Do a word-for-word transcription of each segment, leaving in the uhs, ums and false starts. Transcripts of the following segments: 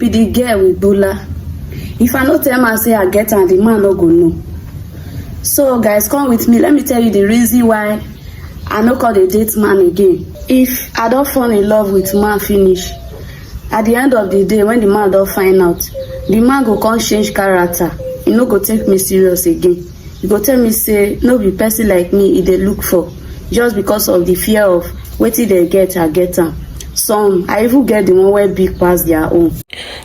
Be the girl with Bola. If I no tell man say I get am, the man no go know. So guys, come with me. Let me tell you the reason why I no call the date man again. If I don't fall in love with man finish, at the end of the day, when the man don't find out, the man go come change character. He no go take me serious again. He go tell me say no be person like me he dey look for, just because of the fear of wetin dem get, I get am. Some, I even get the one wey big pass their own.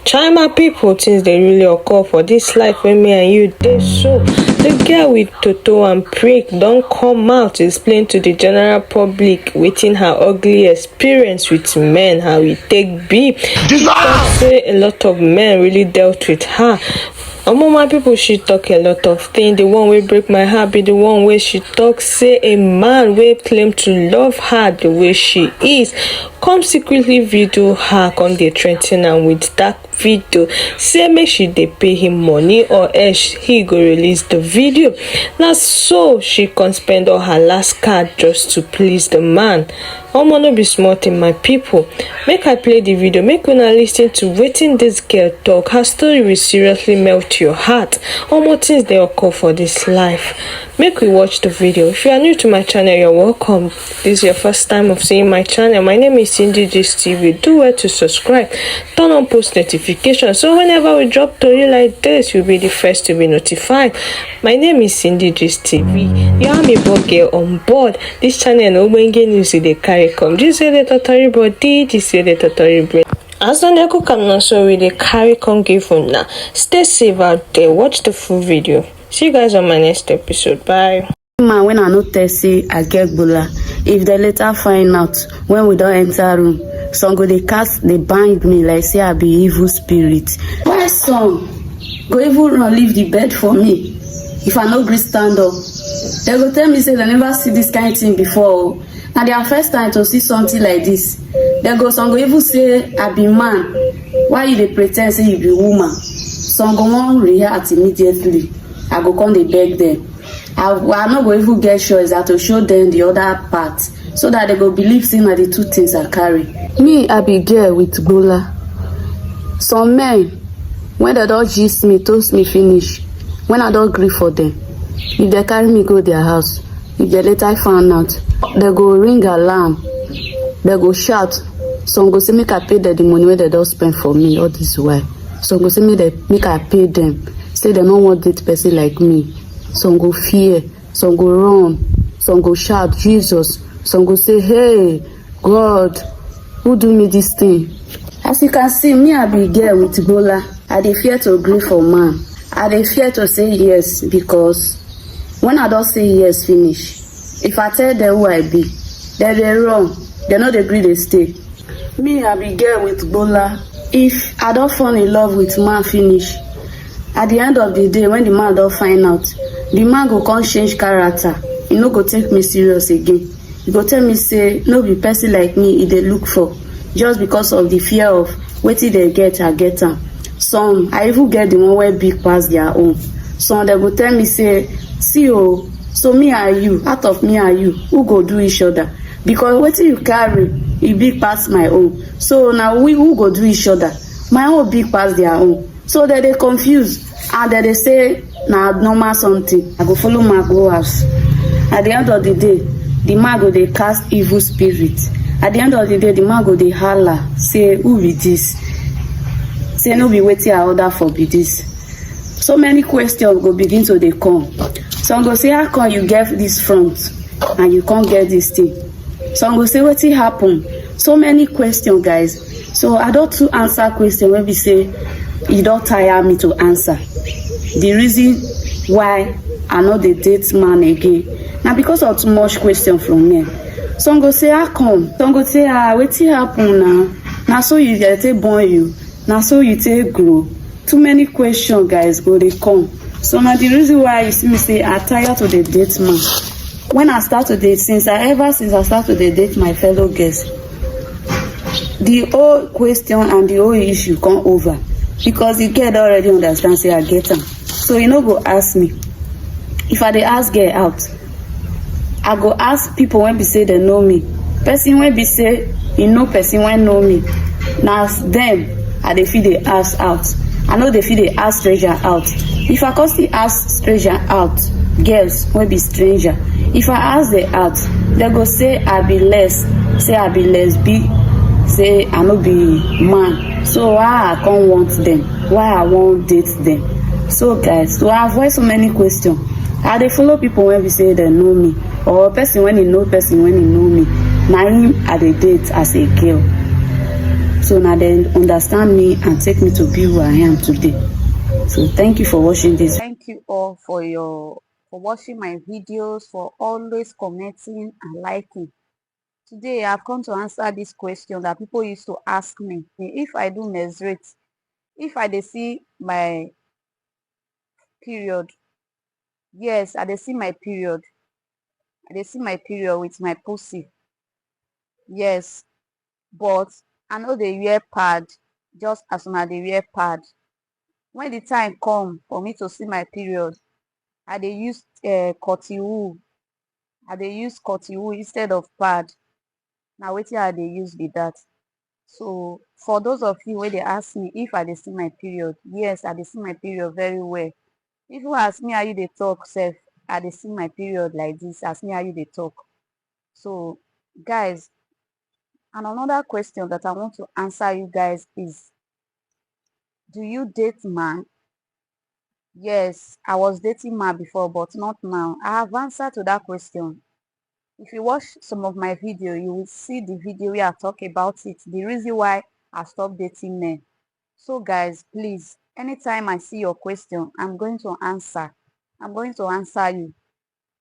Chai, my people, things dey really occur for this life wey me and you dey so. The girl with Toto and Prick don come out explain to the general public wetin her ugly experience with men, how e take be. She talk say a lot of men really dealt with her. Omo, my people, she talk a lot of things. The one wey break my heart be the one wey she talk say a man wey claim to love her the way she is come secretly video her, come dey threaten am with that video, say make she dey pay him money or else he go release the video. Na so she come spend all her last card just to please the man. Omo, no be small thing, my people. Make I play the video, make una listen to wetin this girl talk. Her story will seriously melt your heart. Omo, things dey occur for this life. Make we watch the video. If you are new to my channel, you're welcome. This is your first time of seeing my channel. My name is Cindy Gist T V. Do well to subscribe. Turn on post notification so whenever we drop tori like this, you'll be the first to be notified. My name is Cindy Gist T V. You are my boy girl on board. This channel na ogbonge news e dey carry come. This is the totori body. This is the totori body. As una dey cook am na so we dey carry come give una. Stay safe out there. Watch the full video. See you guys on my next episode. Bye. Man, when I no tell say I get Bola, if they later find out when we don't enter room, some go dey cast, dey bind me like say I be evil spirit. Why some go even run leave the bed for me if I no gree stand up? They go tell me say they never see this kind thing before. Na their first time to see something like this. They go, some go even say I be man. Why you dey pretend say you be woman? Some go wan react immediately. I go come dey beg them. I, I no go even get choice than to show them the other part so that they go believe say na the two things I carry. Me, I be girl with Bola. Some men, when they don gist me, toast me finish, when I don gree for them, if they carry me go their house, if they later find out, they go ring alarm, they go shout. Some go say make I pay them the money wey they don spend for me all this while. Some go say make they, make I pay them, say they no wan date person like me. Some go fear, some go run, some go shout Jesus, some go say, "Hey, God, who do me this thing?" As you can see, me, I be girl with Bola. I dey fear to gree for man. I dey fear to say yes because when I don say yes finish, if I tell them who I be, they dey run. They no dey gree dey stay. Me, I be girl with Bola. If I don fall in love with man finish, at the end of the day, when the man don find out, the man go come change character. He no go take me serious again. He go tell me say no be person like me he dey look for, just because of the fear of wetin dem get, I get am. Some, I even get the one wey big pass their own. Some, dem go tell me say, "See o, so me and you, out of me and you, who go do each other?" Because wetin you carry, e big pass my own. So na we, who go do each other? My own big pass their own. So dem dey confuse and dem dey say na abnormal something. I go follow man go house. At the end of the day, the man go dey cast evil spirit. At the end of the day, the man go dey holla say, "Who be this?" Say no be wetin I order for be this. So many questions go begin to dey come. Some go say, "How come you get this front and you can't get this thing?" Some go say, "Wetin happen?" So many questions, guys. So I don too answer question wey be say e don tire me to answer. The reason why I no dey date man again na because of too much question from men. Some go say, "How come?" Some go say, "Ah, wetin happen na? Na so you dey take born you? Na so you take grow?" Too many questions, guys, go dey come. So na the reason why you see me say I tire to dey date man. When I start to date, since I ever since I start to dey date my fellow girls, the whole question and the whole issue come over because the girl don already understand say I get am. So you no go ask me. If I dey ask girl out, I go ask people wey be say dem know me. Person wey be say e know person wey know me, na dem I dey fit dey ask out. I no dey fit dey ask stranger out. If I come still ask stranger out, girls wey be stranger, if I ask them out, they go say I be less, say I be less big, say I no be man. So why I come want them? Why I wan date them? So guys, to avoid so many questions, I dey follow people wey be say dem know me, or person wey dey know person wey dey know me. Na him I dey date as a girl. So na dem understand me and take me to be who I am today. So thank you for watching this. Thank you all for your for watching my videos, for always commenting and liking. Today I've come to answer this question that people used to ask me, if I do menstruate, if I dey see my period. Yes, I dey see my period. I dey see my period with my pussy. Yes, but I no dey wear pad, just as una dey wear pad. When the time come for me to see my period, I dey use uh, cotton wool. I dey use cotton wool instead of pad. Na wetin I dey use be that. So for those of you wey dey ask me if I dey see my period, yes, I dey see my period very well. If you ask me how you dey talk sef, I dey see my period like this, as me how you dey talk. So guys, and another question that I want to answer you guys is, do you date man? Yes, I was dating man before, but not now. I have answered to that question. If you watch some of my video, you will see the video where I talk about it, the reason why I stopped dating men. So guys, please, anytime I see your question, I'm going to answer. I'm going to answer you.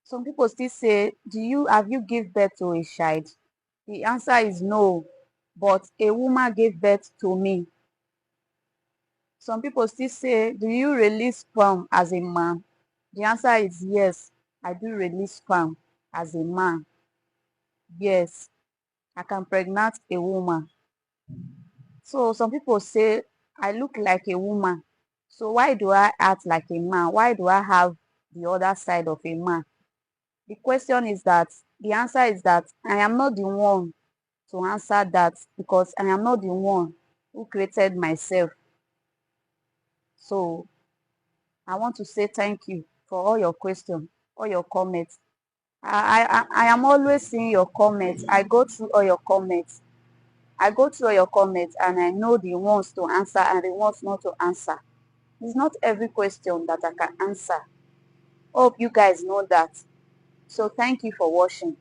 Some people still say, do you have you give birth to a child? The answer is no, but a woman gave birth to me. Some people still say, do you release sperm as a man? The answer is yes, I do release sperm as a man. Yes, I can pregnant a woman. So some people say I look like a woman. So why do I act like a man? Why do I have the other side of a man? The question is that the answer is that I am not the one to answer that, because I am not the one who created myself. So I want to say thank you for all your questions, all your comments. I, I, I am always seeing your comments. I go through all your comments. I go through all your comments and I know the ones to answer and the ones not to answer. It's not every question that I can answer. Hope you guys know that. So thank you for watching.